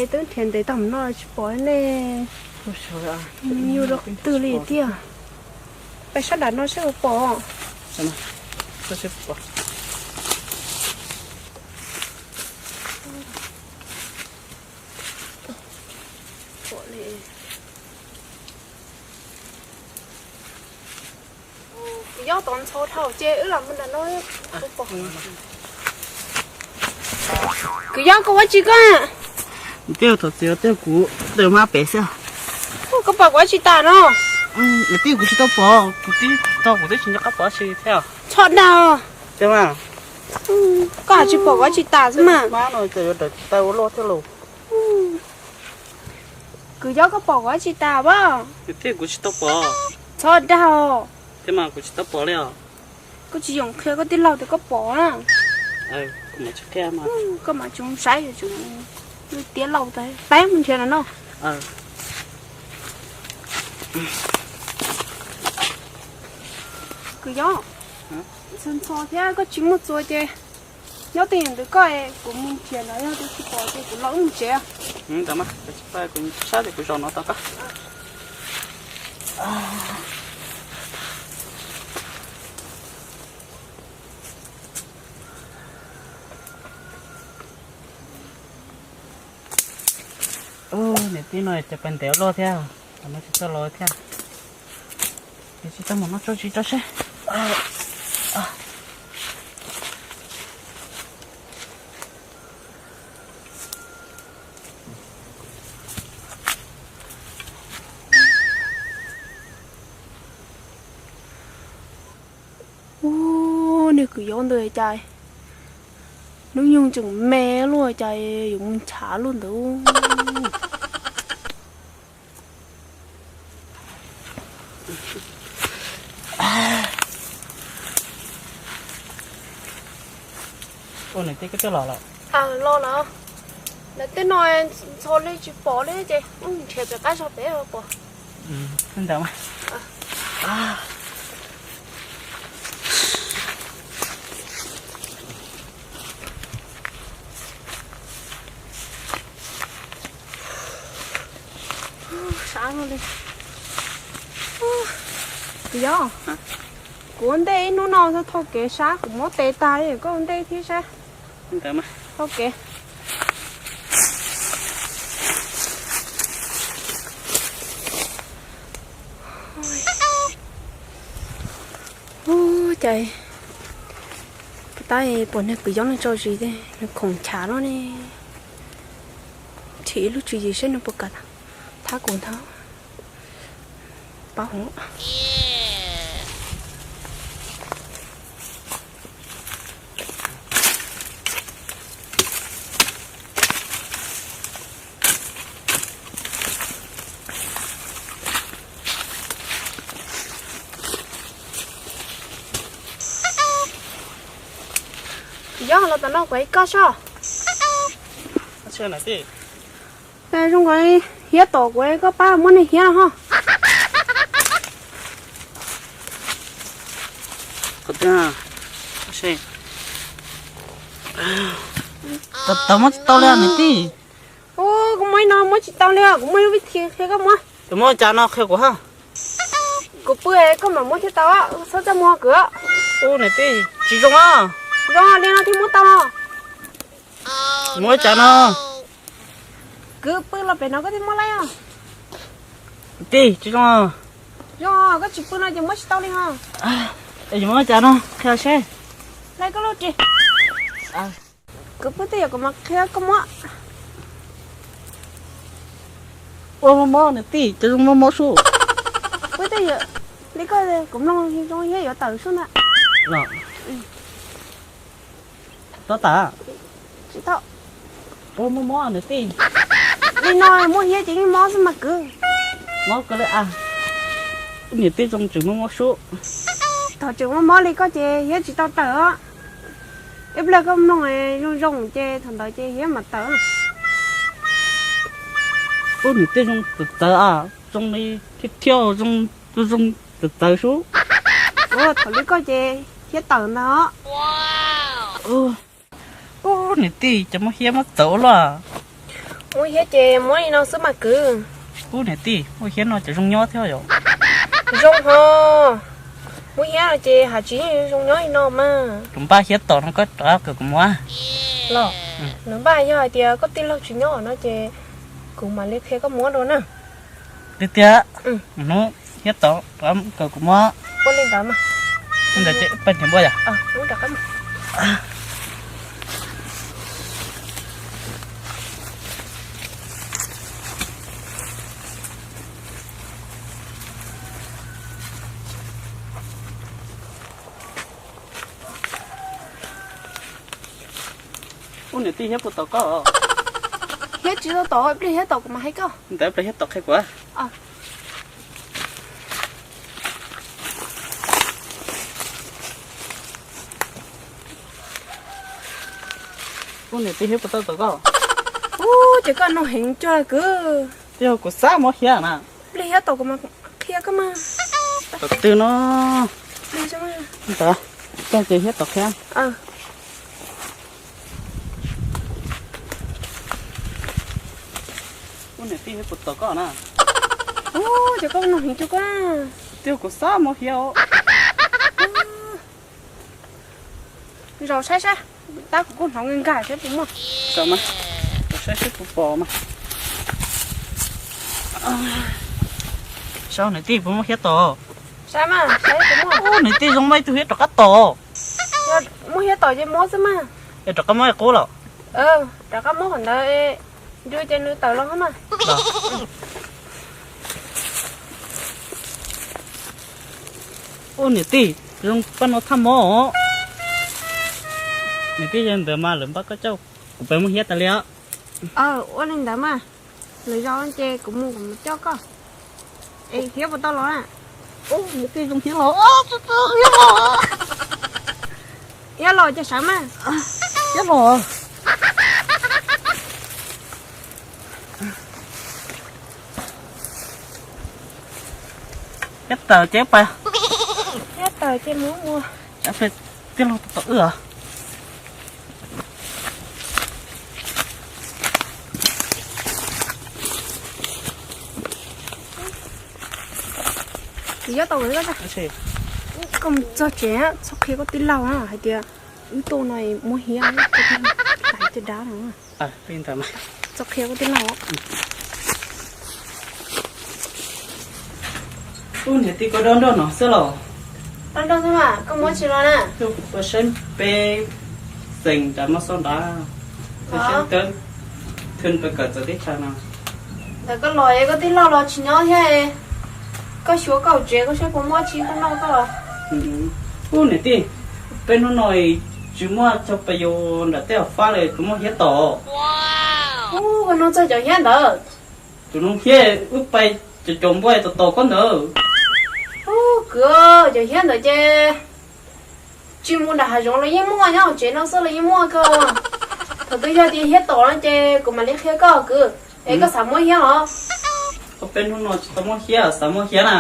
Twb nrhiav ntev tag no tsis pom nej. Nyuaj rau qhov twg li tiag. Pais sab nram no seb puas pom. Kwv Yob, tos ntxhov dhau ces wb los mus nram no. Kwv Yob, koj ua tsi koj? Tej thaum txiv tej kuv tej mas pem xwb. Koj pom kuv ua tsi tas no? Tej kuv tsis tau pom, kuv tib tau kuv twb tsis nco qab pom si thiab. Txhob dag. Koj hais tsis pom kuv ua tsi tas xwb mas. Kwv Yob, koj pom kuv ua tsi tas pab? Tej kuv tsis tau pom. Txhob dag. Tej mas kuv tsis tau pom li os. Koj tsis yoom qhia koj tij laug tias koj pom na. Koj mas tsis saib, tiab laus tas peb mus nrhiav no no. Kwv Yob, ntxhov ntxhov thiab koj tsis muaj txuas ces nyob twj ywm ntawm koj, kuv mus nrhiav no yog tsis pom ces kuv los wb mus tsev. Kuv sab ces kuv zaum no tos koj. Niam tij no cov pas ntev luaj thiab, no tsis tau los thiab. Ces tsis tau mus noj tso tsis tso seb. Ub, niag kwv Yob ntawd cas hnub nyoog tseem me luaj cas yuav mus nchav luaj ntawd. Ua niam tij koj twb los lawm? Los lawm. Lawv tej no ntxhov li tsis pom li ces wb nrhiav pem qab zog pem pom. Ntawd mas. Sab li. Kwv Yob, kuv ua ntej ib hnub no thauj kev sab kuv mob tes tag, koj ua ntej thiab sab. Thauj kev. Ub, cas puas tab puas niag kwv Yob no tso zis, nws khoom chav loj ne. Nrhiav ib lub tswv yim seb nws puas kam thab kuv ntag. Pab hov. Yob, los tom no kuv ib koj soj. Zoo nkaus hiab tom kuv, koj pab muab niag hiab no ho. Tau muab tsis tau li niam tij. Kuv muab no muab tsis tau li, kuv muaj ib vij thi qhia koj muab. Muab cas no qhia kuv ha. Kuv pw koj mam muab thiaj tau, txhob txaj muag kwv. Ub niam tij, tsis zoo a. Zoo li no thiaj muab tau. Muab cas no. Kwv pw los pem no koj thiaj muab laib os. Tij, tsis zoo. Zoo, koj tsis pw no ces muab tsis tau li ho. Muab cas no qhia seb. Laib koj lub ris. Kwv pw twj ywm kuv mam qhia koj muab. Ua mob mob niam tij, cov zoo mob mob sub. Pw twj ywm li koj, kuv mloog zoo hiab yuav tawm sub ntag. Tsis tau. Ua mob mob niam tij. Li no muaj hiab ces yeej mob xwb mas kwv. Mob kawg li a. Niam tij zoo tseem mob mob sub. Thaum tseem mob mob li koj ces hiab tsis tau tawm os. Ib pliag koj mloog zoo zoo ces thaum ntawd ces hiab mam tawm. Ub niam tij zoo txawv txawv a, zoo li thiab thiab zoo, zoo txawv txawv sub. Thaum li koj ces hiab tawm ntag os. Ub niam tij, cov muaj hiab muab txawv ua luaj. Muab hiab ces muab li no xwb mas kwv. Ub niam tij, muab hiab no ces zoo nyob thiab yom? Zoo ho. Muab hiab no ces has tsis zoo nyob li no mas. Kuv npaj hiab tom no koj rov kawm kuv muab. Los, nws npaj yog hais tias koj tij laug tsis nyob no ces kuv mam li qhia koj muab dua na. Tiag tiag. Hnub hiab tom rov kawm kuv muab. Ua li ntawd mas. Ntawd ces peb nrhiav npua yom? Ub niam tij, hiab puas tom koj? Hiab tsis tau tom, ib pliag hiab tom kuv mam hais koj. Ntawd ib pliag hiab tom qhia kuv. Ub niam tij, hiab puas tau tom koj? Ub, ces koj nug heev cuag kwv. Twb yog kuv xav muab hiab na. Ib pliag hiab tom kuv mam qhia koj mas. Tom twg no? Ntawd, koj ces hiab tom qhia. Ub niam tij, hiab puas tom koj na? Ub, ces koj nug heev cuag koj. Twb yog kuv xav muab hiab os. Zaum saib saib, tab kuv kuj hnov nkag nkag saib puas muaj. Zaum mas, zaum saib saib puas pom mas. Saib niam tij puas muaj hiab tom. Saib mas, saib puas muaj. Ub, niam tij, zoo mas ib tug hiab rov qab tom. Muaj hiab tom ces muab xwb mas. Es rov qab muab qub los? Rov qab muab qhov ntawd, nws ces nws tawm los mas. Ub niam tij, zoo paj no thaj mob os. Niam tij, yog ntawd mas lawv npaj koj coj kuv pem muab hiab tas li os. Ua li ntawd mas, lwm zaus ces kuv mus kuv mus coj koj. Es hiab puas tau los na? Ub niam tij, zoo hiab los, hiab los. Hiab los ces sawv mas. Hiab los. Hiab tawm ces pais. Hiab tawm ces mus mus. Tij laug tom wb os. Kuv yob tau, koj mus txog tsev txhob qhia koj tij laug hais tias wb tuaj no muab hiab, koj tij laug tas caj dab no. Txhob qhia koj tij laug. Ub niam tij, koj dob nroj no xwb los? Dob nroj xwb mas, koj muab tsis los na? Ua saib peb xeem nrad moj xoj nrad, saib thwb pes kawm txawv teb chaws no. Ntawm koj los es koj tij laug los tsis nyob thiab, koj xyuas koj hauv tsev koj saib puas muaj tsis koj noj koj los. Ub niam tij, peb hnub no tsis muaj chaw pais yos nram tej hauv fab li, puas muaj hiab tom? Ub, koj nug txog cov hiab ntawd. Tus nug hiab wb pais cov cov npua tom tom koj ntawd. Ub kwv, cov hiab ntawd ces tsis mus nram hav zoov los yeej muaj, nyob hauv tsev no xwb los yeej muaj kawg. Thaum twg yog tias hiab tom no ces kuv mam li qhia koj kwv. Es koj xav muab hiab los? Peb hnub no tsis tau muab hiab, xav muab hiab na.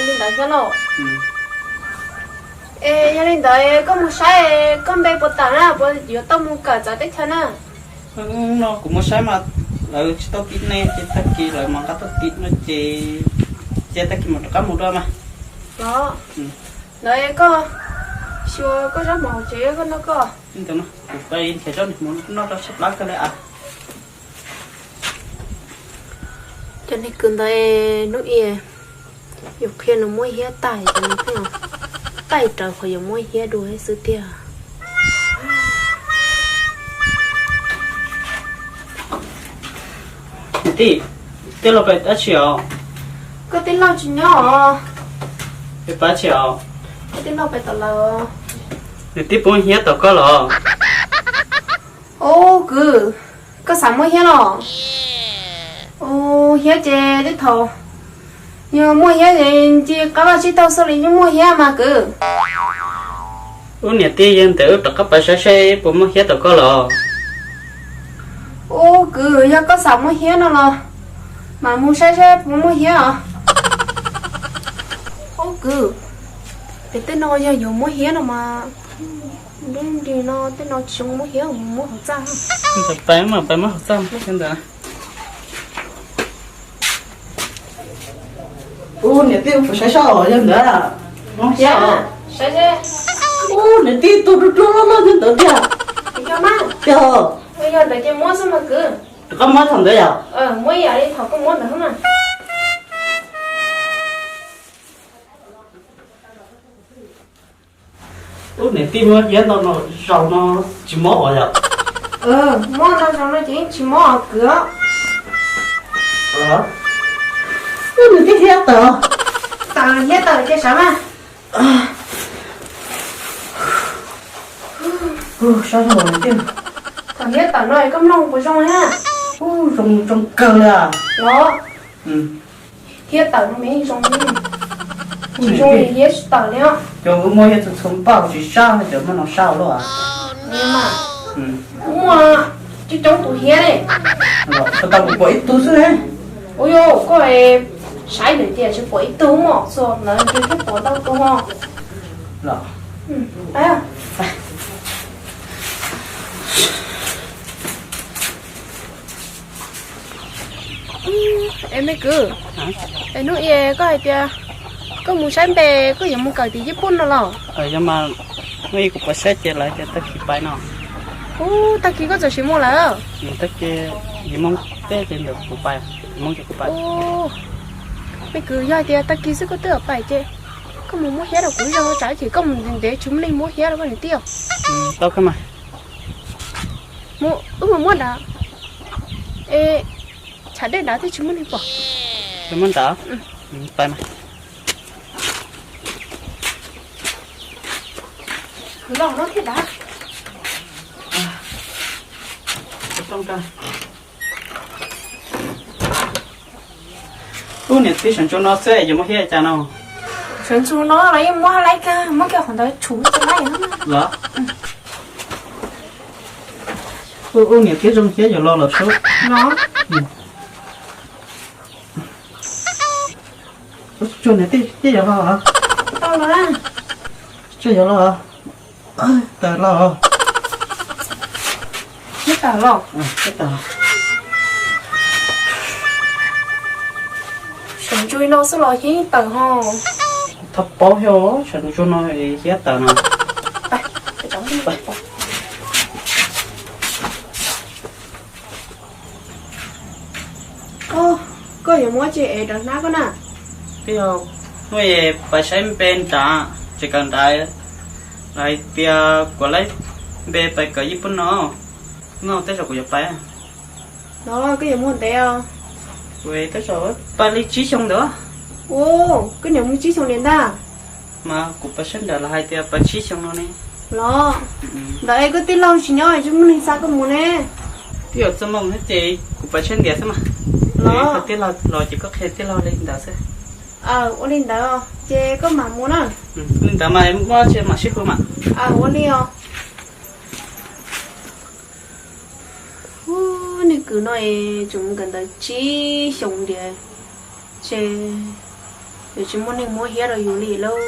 Li ntawd thiab los? Es yog li ntawd koj mus saib koj npe puas tawm na, puas yuav tau mus kawm txawv teb chaws na? No kuv mus saib mas lawv tsis tau tim nej ces tag kis lawv mam nqa tuaj tim no ces, ces tag kis mam rov qab mus dua mas. Los, ntawd koj xyuas koj zaub mov hauv tsev koj noj koj. Li ntawd mas kuv pais nrhiav zaub nrhiav mov noj rau sab plab kawg li as. Cov neeg kwv ntawd hnub ib yuav qhia nws muab hiab tag, cov neeg pheej taij rawv qhov yuav muab hiab dua xwb tiag. Niam tij, tij laug pais dab tsi os? Koj tij laug tsis nyob os. Pais dab tsi os? Koj tij laug pais tom lawm. Niam tij, puas muaj hiab tom koj los? Ub kwv, koj xav muab hiab los? Ub, hiab ces tej thaum yog muaj hiab ces nce qab vaj tsib taug xwb los yeej muaj hiab mas kwv. Ub niam tij, yog ntawd wb rov qab pais saib saib puas muaj hiab tom koj los? Ub kwv, yog koj xav muab hiab no los mam mus saib saib puas muaj hiab os. Ub kwv, es tej no yog yuav muab hiab no mas. Nti no tej no tsis zoo muab hiab, muab hauv txaj. Pais mas, pais muab hauv txaj thiab ntawd. Ub, niam tij, puas saib sab os, yog ntawd. Ub, niam tij, tus ruaj ruaj loj loj nyob ntawd tiag. Tiag. Yog ntawd ces muab xwb mas kwv. Koj muab thaum ntawd yom? Muab ib yam li thaum koj muab ntawd xwb mas. Ub, niam tij, muab hiab ntau no zaus no tsis mob os yom? Muab ntau zaus no ces yeej tsis mob os kwv. Ub, niam tij, hiab tawm. Tawm, hiab tawm ces sawv mas. Ub, sab dhau niam tij. Thaum hiab tawm no koj mloog puas zoo na? Ub, zoo, zoo kawg li. Los, hiab tawm no mas yeej zoo li. Tsis zoo li hiab tsis tawm li os. Cov muaj hiab txhua txhua npaum tsis sab, cov muaj no sab ua luaj. Muaj coob coob tus hiab li. Tau kuv pom ib tug xwb ne. Ua yog koj saib ntawd tias tsis pom ib tug mos txog lawv ces thiaj pom ntau tus os. Es me kwv, es hnub i koj hais tias koj mus saib npe, koj yuav mus kawm tim Yij Pub no los? Yog mas, hnub i kuv pais saib ces lawv tias tag kis pais no. Ub, tag kis koj txawm sim mus lawm? Tag kis yim moo peb ces ntawm kuv pais, yim moo ces kuv pais. Me kwv, yog hais tias tag kis xwb koj twb pais ces koj mus muab hiab rau kuv ib zaug, tsam ib chim koj mus ntev ntev tsis muaj neeg muab hiab rau koj niam tij os. Tau kawg mas. Wb mus muab nrad. Es chav dej nrad twb tsis muaj neeg pom. Muab nrad. Pais mas. Ub, niam tij, sawv ntsuag no xwb yuav muab hiab cas no? Sawv ntsuag no los yeej muab hab laib kag, muab kiag qhov ntawd tshuv tsis laib los? Ub, niam tij, zoo hiab yuav los lawm sub. Tsuag niam tij, tij yuav los. Tij yuav los. Tawm los. Tawm los. Sawv ntsuag no xwb los hiab tawm ho. Thov paub thiab, sawv ntsuag no hiab tawm no. Koj yuav muab tsi es rov hnab koj na? Twb yog hnub i pais saib npe nrad tsev kawm nrad, lawv hais tias kuv laib npe pais kawm Yij Pub no. No tej zaum kuv yuav pais. No koj yuav muaj ntev os? Kuv tej zaum pais li tsib xyoo ntawd. Ua, koj niam mus tsib xyoo li ntag. Mas kuv pais saib nrad lawv hais tias pais tsib xyoo no ne. Los, ntawd es koj tij laug tsis nyob tsis muaj neeg xa koj mus ne. Twb yog txoj moo thiab ces kuv pais saib ntiav xwb mas. Los, koj tij laug los ces koj qhia tij laug li ntawd xwb. Ua li ntawd ces koj mam mus na. Li ntawd mas muaj tsi mam sib hu mas. Ua li os. Ub, niag kwv no es tseem mus kawm ntawv tsib xyoos ntiav, ces yuav tsis muaj neeg muab hiab rau yus li lauj.